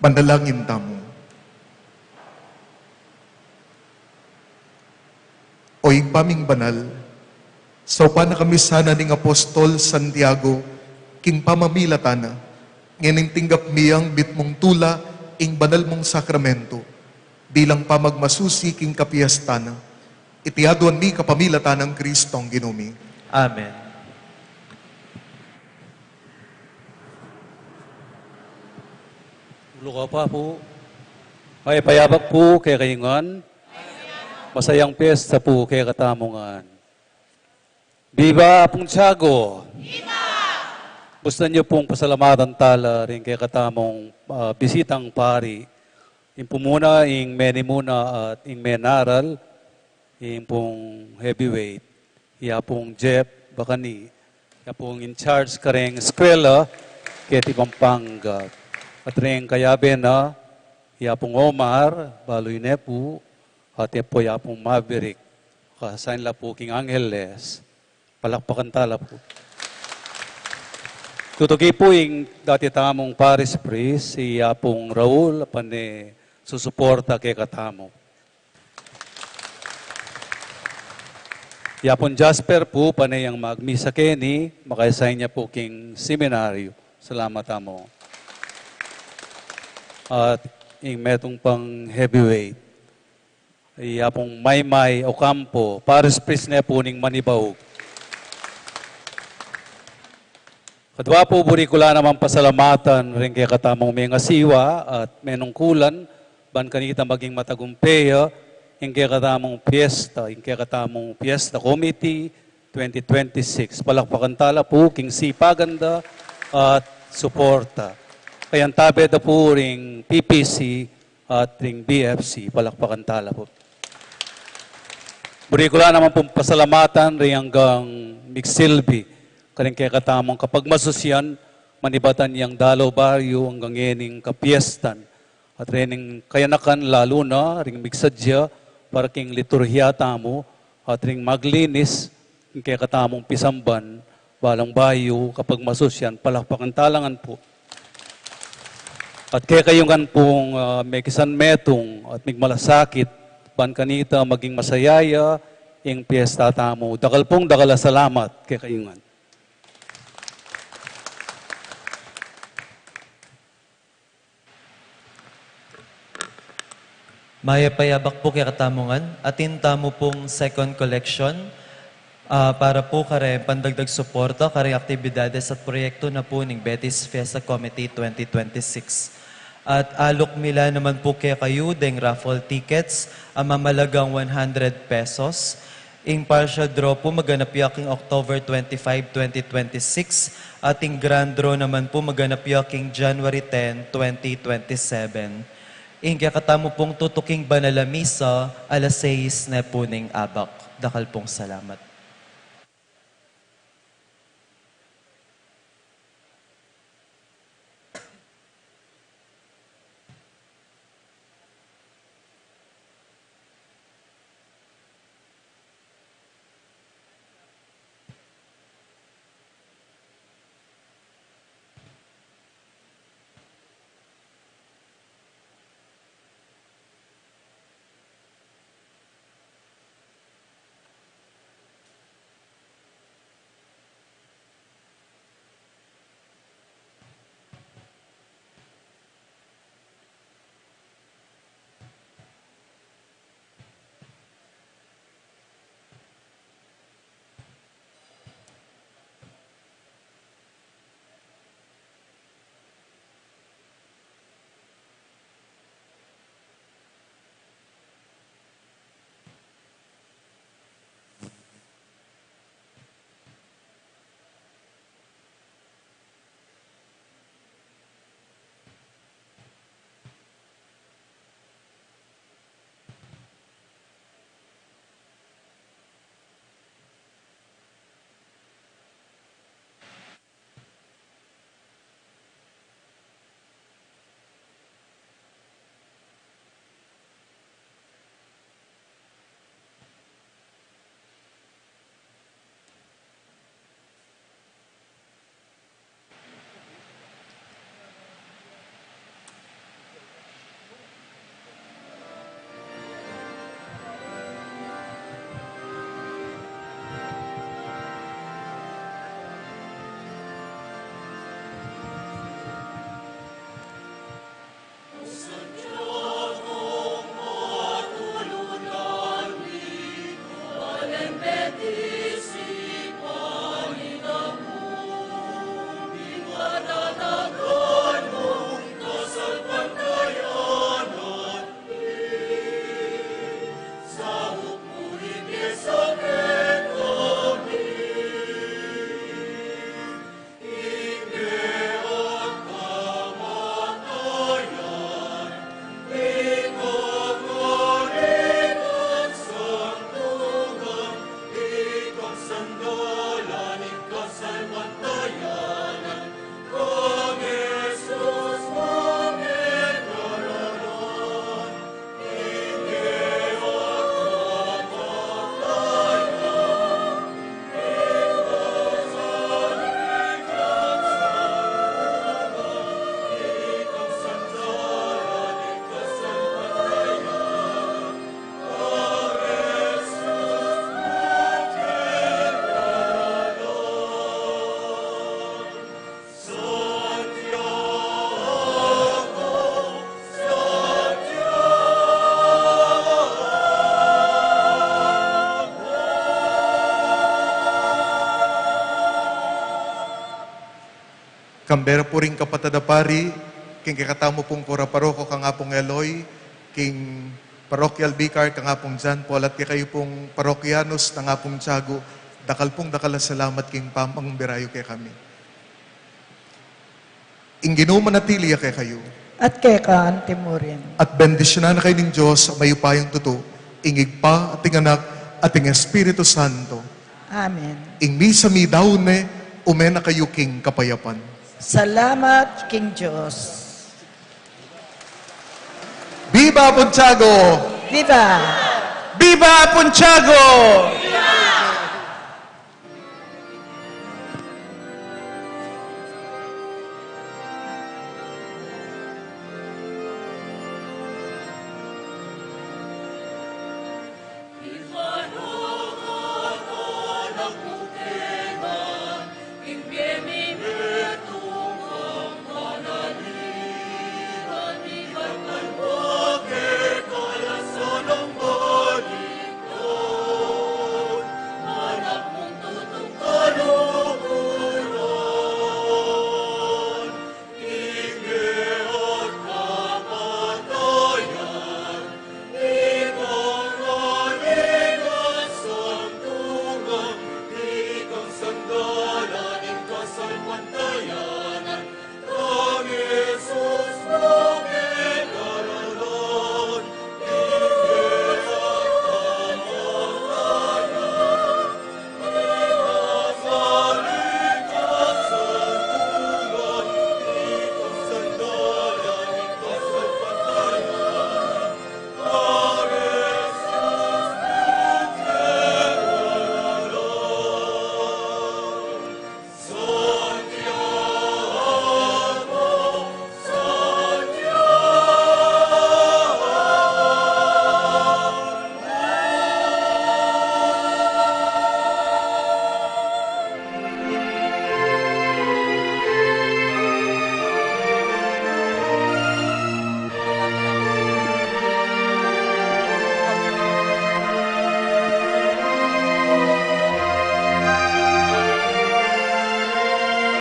Manalangin tamu. O Ibpa ming banal, saupan na kami sana ning Apostol Santiago king pamamilatan na, ngening tinggap mi yang mitmung tula ing banal mung sakramento bilang pamagmasusi king kapiestan na. Iti aduan mi kapamilatan nang Kristong Ginu mi. Amen. Ulo ka pa pu. Mayap a abak pu kekayu ngan. Masayang piyesta pu kekatamu ngan. Biba Apung Tiago! Biba! Bustan yu pung pasalamatan tala ring kekatamung, ah, bisitang pari. Ing pumuna, ing menimuna at ing menaral, ing pung heavyweight, ya pung Jeff Bacani, ya pung in charge kareng eskwela keti Pampanga, at ring kayabe na, ya pung Omar, balu ne pu, at ya pu ya pung Maverick, kasain la pu king Angeles. Palakpakan tala pu. Tutuki pu ing dati tamung parish priest, i Apung Raul, pane susuporta kekatamu. I Apung Jasper pu, pane yang magmisa keni, makaisa ya pu king seminaryo. Salamat tamu. At ing metung pang heavyweight, i Apung Maymay Ocampo, parish priest ne pu ning Manibaug. Kadwa pu, buri ku la namang pasalamatan ring kekatamung mengasiwa at menungkulan, ban kanita maging matagumpe ya ing kekatamung piyesta, ing kekatamung piyesta committee twenty twenty-six. Palakpakan tala pu king sipagan da at suporta. Kayantabe da pu ring P P C at ring B F C, palakpakan tala pu. Buri ku la naman pung pasalamatan ring anggang migsilbi karing kekatamung kapagmasusian, manibatan yang Dalaw Barrio anggang ngening kapiestan, at rening kayanakan lalu na ring migsadya para king liturhiya tamu, at ring maglinis king kekatamung pisamban, balang bayu, kapagmasusian, palakpakan tala ngan pu. At kekayu ngan pung, ah, mekisan metung at migmalasakit, ban kanita maging masaya ya ing piyesta tamu. Dakal pung dakal a salamat kekayu ngan. Mayap a yabak pu kekatamu ngan. Atin tamu pung second collection, ah, para pu kareng pandagdag suporta kareng aktibidades at proyektu na pu ning Betis Fiesta Committee twenty twenty-six. At alok mi la naman pu kekayu deng raffle tickets a mamalagang one hundred pesos. Ing partial draw pu maganap ya king October twenty-five, twenty twenty-six, at ing grand draw naman pu maganap ya king January ten, twenty twenty-seven. Ing kekatamu pung tutuking banal a misa, alas sais ne pu ning abak. Dakal pung salamat. Kambe ra pu ring kapatad a pari, king kekatamu pung kura paroko kang Apung Eloy, king parochial vicar kang Apung John Paul, at kekayu pung parokyanus nang Apung Tiago, dakal pung dakal a salamat king pamanguberayu kekami. Ing Ginu manatili ya kekayu. At keka antimurin. At bendisyunan na kayu ning Dios a mayupayang tutu, ing Ibpa, at ing Anak, at ing Espiritu Santo. Amen. Ing misa midaun ne, ume na kayu king kapayapan. Salamat king Dios. Viva Apung Tiago! Viva! Viva Apung Tiago!